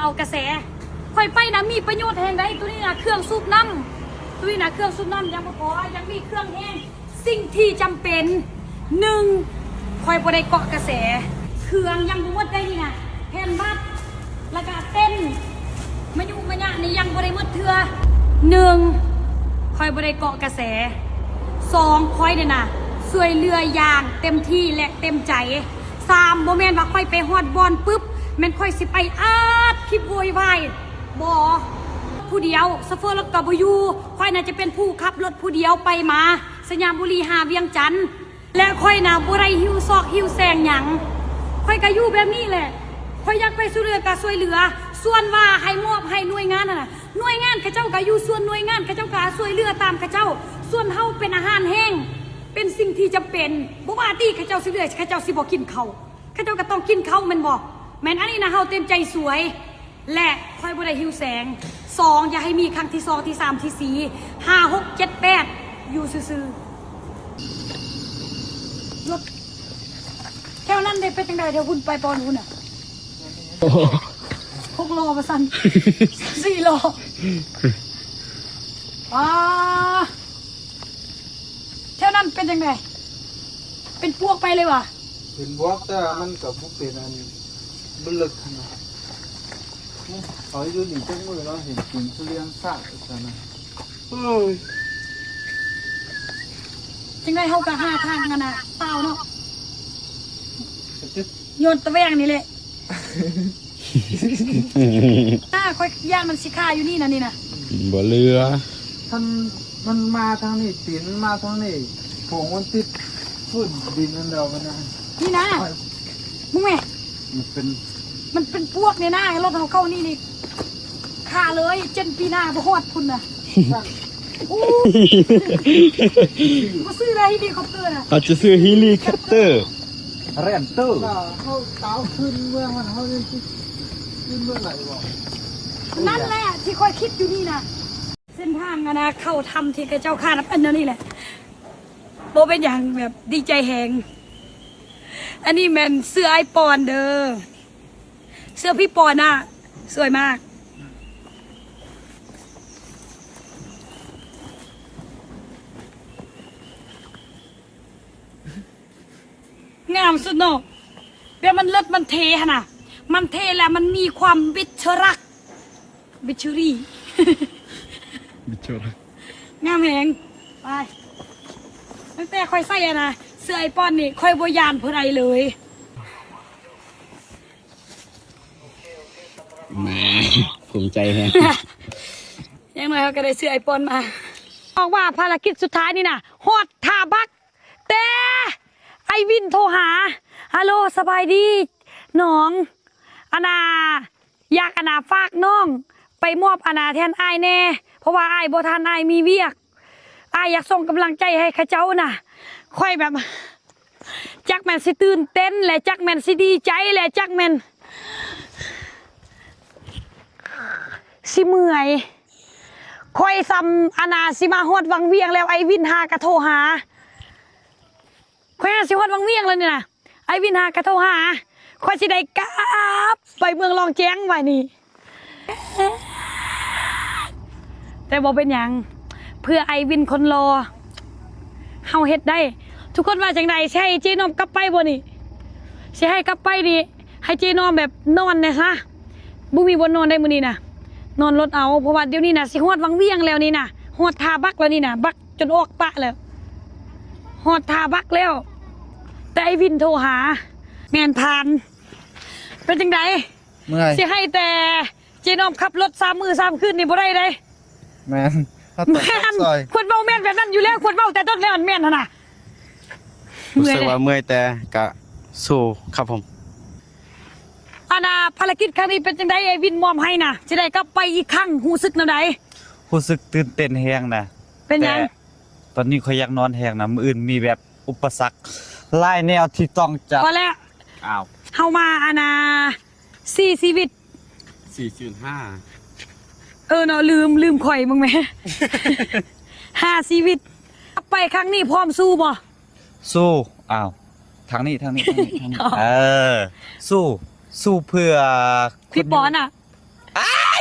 ເອົາກະແສ. ຂ້ອຍໄປນະ ມີປະໂຫຍດແຮງໃດ໋. ໂຕນີ້ນະ ເຄື່ອງສູບນ້ຳ, ໂຕນີ້ນະ ເຄື່ອງສູບນ້ຳ ຍັງບໍ່ພໍ ຍັງມີເຄື່ອງແຮງ. ສິ່ງທີ່ຈຳເປັນ ໜຶ່ງ ຂ້ອຍບໍ່ໄດ້ເກາະກະແສ, ເຄື່ອງຍັງບໍ່ໝົດໄດ໋ນີ້ນະ, ແຜ່ນບັດ ແລ້ວກະເຕັນ ມາຍຸມາຍະນີ້ຍັງບໍ່ໄດ້ໝົດເທື່ອ. ໜຶ່ງ ຂ້ອຍບໍ່ໄດ້ເກາະກະແສ. ສອງ ຂ້ອຍນີ້ນະ ຊ່ວຍເຫຼືອຢ່າງເຕັມທີ່ ແລະ ເຕັມໃຈ. ສາມ ບໍ່ແມ່ນວ່າຂ້ອຍໄປຮອດບ່ອນປຶບ ແມ່ນຂ້ອຍຊິໄປອັດຄລິບໂວຍວາຍ, ບໍ່. ຜູ້ດຽວ ໂຊເຟີລົດກໍບໍ່ຢູ່, ຂ້ອຍນະຈະເປັນຜູ້ຂັບລົດຜູ້ດຽວໄປມາ ໄຊຍະບູລີຫາວຽງຈັນ. ແລະ ຂ້ອຍນະບໍ່ໄດ້ຫິວຊອກຫິວແຊງຫຍັງ, ຂ້ອຍກະຢູ່ແບບນີ້ແຫຼະ. ຂ້ອຍຢາກໄປຊ່ວຍເຫຼືອກະຊ່ວຍເຫຼືອ, ສ່ວນວ່າໃຫ້ມອບໃຫ້ໜ່ວຍງານຫັ້ນນະ ໜ່ວຍງານເຂົາເຈົ້າກະຢູ່ສ່ວນໜ່ວຍງານ, ເຂົາເຈົ້າກະຊ່ວຍເຫຼືອຕາມເຂົາເຈົ້າ. ສ່ວນເຮົາເປັນອາຫານແຫ້ງ ເປັນສິ່ງທີ່ຈຳເປັນ, ບໍ່ວ່າຕິເຂົາເຈົ້າຊິເຫຼືອ ເຂົາເຈົ້າຊິບໍ່ກິນເຂົ້າ, ເຂົາເຈົ້າກະຕ້ອງກິນເຂົ້າແມ່ນບໍ່? ແມ່ນ. ອັນນີ້ນະ ເຮົາເຕັມໃຈຊ່ວຍ. ແລະ ຂ້ອຍບໍ່ໄດ້ຫິວແຊງ. ສອງ ຢ່າໃຫ້ມີຄັ້ງທີສອງ ທີສາມ ທີສີ່ ຫ້າ ຫົກ ເຈັດ ແປດ ຢູ່ຊື່ໆ. ລົດແຖວນັ້ນເດ້ ເປັນຈັ່ງໃດ? ແຖວພຸ້ນໄປປອນພຸ້ນນະ ຫົກລໍ້ວ່າຊັ້ນ ສີ່ລໍ້. ອ້າ ແຖວນັ້ນເປັນຈັ່ງໃດ? ເປັນປວກໄປເລີຍຫວາ? ເປັນບວກ ແຕ່ວ່າມັນກໍບໍ່ເປັນອັນ ບໍ່ເລິກຫັ້ນນະ. ເຮົາຢູ່ນີ້ຈັກມື້ເນາະ ເຫັນກິນທຸລຽນຊາກຊັ້ນນະ. ໂອ້ຍ ຈັ່ງໃດເຮົາກໍຫາທາງຫັ້ນນະ ເປົ່າເນາະ. ຍ້ອນຕະແຫວ່ງນີ້ແຫຼະ. ອາ ຂ້ອຍຢ້ານມັນຊິຄາຢູ່ນີ້ນະ ນີ້ນະ. ບໍ່ເຫຼືອ. ຄັນມັນມາທາງນີ້ ຕີນມັນມາທາງນີ້ ຜົງມັນຕິດພື້ນດິນນັ້ນແລ້ວມັນນະ. ນີ້ນະ ເບິ່ງແມະ ມັນເປັນ ມັນເປັນປວກນີ້ນະ. ລົດເຮົາເຂົ້ານີ້ນີ້ ຄາເລີຍ ເຈັນປີໜ້າບໍ່ຮອດພຸ້ນນະ. ໂອ້ ບໍ່ຊື້ລະ ເຮລິຄອບເຕີນະ. ເຮົາຈະຊື້ເຮລິຄອບເຕີ ແຣນເຕີ. ເຮົາຕາວຂຶ້ນເມືອງຫັ້ນ ເຮົາຍັງຊິຂຶ້ນເມືອງໄດ້ບໍ່? ນັ້ນແຫຼະທີ່ຂ້ອຍຄິດຢູ່ນີ້ນະ. ເສັ້ນທາງອັນນະ ເຂົ້າຖ້ຳທີ່ເຂົາເຈົ້າຄານຳ ອັນນັ້ນນີ້ແຫຼະ. ບໍ່ເປັນຫຍັງ ແບບດີໃຈແຮງ. ອັນນີ້ແມ່ນເສື້ອອ້າຍປອນເດີ. ເສື້ອພີ່ປອນນະ ສວຍມາກ. ງາມສຸດເນາະ ແບບມັນເລີດ ມັນເທ່ຫັ້ນນະ. ມັນເທ່ ແລະ ມັນມີຄວາມບິດຊະລັກ ບິດເຊີຣີ ບິດເຊີຣີ ງາມແຮງ. ໄປ ຕັ້ງແຕ່ຂ້ອຍໃສ່ອັນນະ ເສື້ອອ້າຍປອນນີ້ ຂ້ອຍບໍ່ຢ້ານຜູ້ໃດເລີຍ. ແໝ່ ພູມໃຈແຮງ. ຢ່າງໜ້ອຍເຮົາກໍໄດ້ເສື້ອອ້າຍປອນມາ. ບອກວ່າພາລະກິດສຸດທ້າຍນີ້ນະ ຮອດທ່າບັກ ແຕ່ອ້າຍວິນໂທຫາ ຮາໂລ ສະບາຍດີນ້ອງ ອັນນາ ຢາກ ອັນນາ ຝາກນ້ອງໄປມອບ ອັນນາ ແທນອ້າຍແດ່ ເພາະວ່າອ້າຍບໍ່ທັນ ອ້າຍມີວຽກ. ອ້າຍຢາກສົ່ງກຳລັງໃຈໃຫ້ເຂົາເຈົ້ານະ. ຂ້ອຍແບບ ຈັກແມ່ນຊິຕື່ນເຕັ້ນ ແລະ ຈັກແມ່ນຊິດີໃຈ ແລະ ຈັກແມ່ນຊິເມື່ອຍ. ຂ້ອຍສ່ຳ ອັນນາ ຊິມາຮອດວັງວຽງແລ້ວ ອ້າຍວິນຫາກະໂທຫາ. ຂ້ອຍຫາຊິຮອດວັງວຽງແລ້ວນີ້ນະ. ອ້າຍວິນຫາກະໂທຫາ. ຂ້ອຍຊິໄດ້ກັບໄປເມືອງລ່ອງແຈ້ງບາດນີ້. ແຕ່ບໍ່ເປັນຫຍັງ ເພື່ອອ້າຍວິນຄົນຫຼໍ່ ເຮົາເຮັດໄດ້. ທຸກຄົນວ່າຈັ່ງໃດ? ຊິໃຫ້ເຈນ້ອມກັບໄປບໍ່ນີ້? ຊິໃຫ້ກັບໄປນີ້ ໃຫ້ເຈນ້ອມແບບນອນແດ່ຊະ. ບໍ່ມີບ່ອນນອນໄດ້ມື້ນີ້ນະ. ນອນລົດເອົາ ເພາະວ່າດຽວນີ້ນະ ຊິຮອດວັງວຽງແລ້ວນີ້ນະ. ຮອດທ່າບັກແລ້ວນີ້ນະ. ບັກ ຈົນອອກປະແລ້ວ ຮອດທ່າບັກແລ້ວ ແຕ່ອ້າຍວິນໂທຫາ. ແມ່ນຜ່ານ. ເປັນຈັ່ງໃດ? ເມື່ອຍ. ຊິໃຫ້ແຕ່ເຈນ້ອມຂັບລົດສາມມື້ສາມຄືນນີ້ບໍ່ໄດ້ເດ້. ແມ່ນ. ແມ່ນ. ຄວນເວົ້າແມ່ນແບບນັ້ນຢູ່ແລ້ວ ຄວນເວົ້າແຕ່ຕົ້ນແລ້ວ ມັນແມ່ນຫັ້ນນະ. ຮູ້ສຶກວ່າເມື່ອຍ ແຕ່ກະສູ້ຄັບຜົມ. ອັນນາ ພາລະກິດຄັ້ງນີ້ເປັນຈັ່ງໃດ? ອ້າຍວິນມອບໃຫ້ນະ ຊິໄດ້ກັບໄປອີກຄັ້ງ ຮູ້ສຶກແນວໃດ? ຮູ້ສຶກຕື່ນເຕັ້ນແຮງນະ. ເປັນຫຍັງ? ແຕ່ ຕອນນີ້ຂ້ອຍຢາກນອນແຮງນະ ມື້ອື່ນມີແບບອຸປະສັກຫຼາຍແນວທີ່ຕ້ອງຈະ ພໍແລ້ວ. ອ້າວ ເຮົາມາອັນນາ ສີ່ຊີວິດ ສີ່ສູນຫ້າ ເອີເນາະ ລືມ ລືມຂ້ອຍເບິ່ງແມ ຫ້າຊີວິດ. ໄປຄັ້ງນີ້ພ້ອມສູ້ບໍ່? ສູ້. ອ້າວ ທາງນີ້ ທາງນີ້ ທາງນີ້ ທາງນີ້. ເອີ ສູ້ ສູ້ເພື່ອ ພີ່ປອນນະ. ອ້າຍ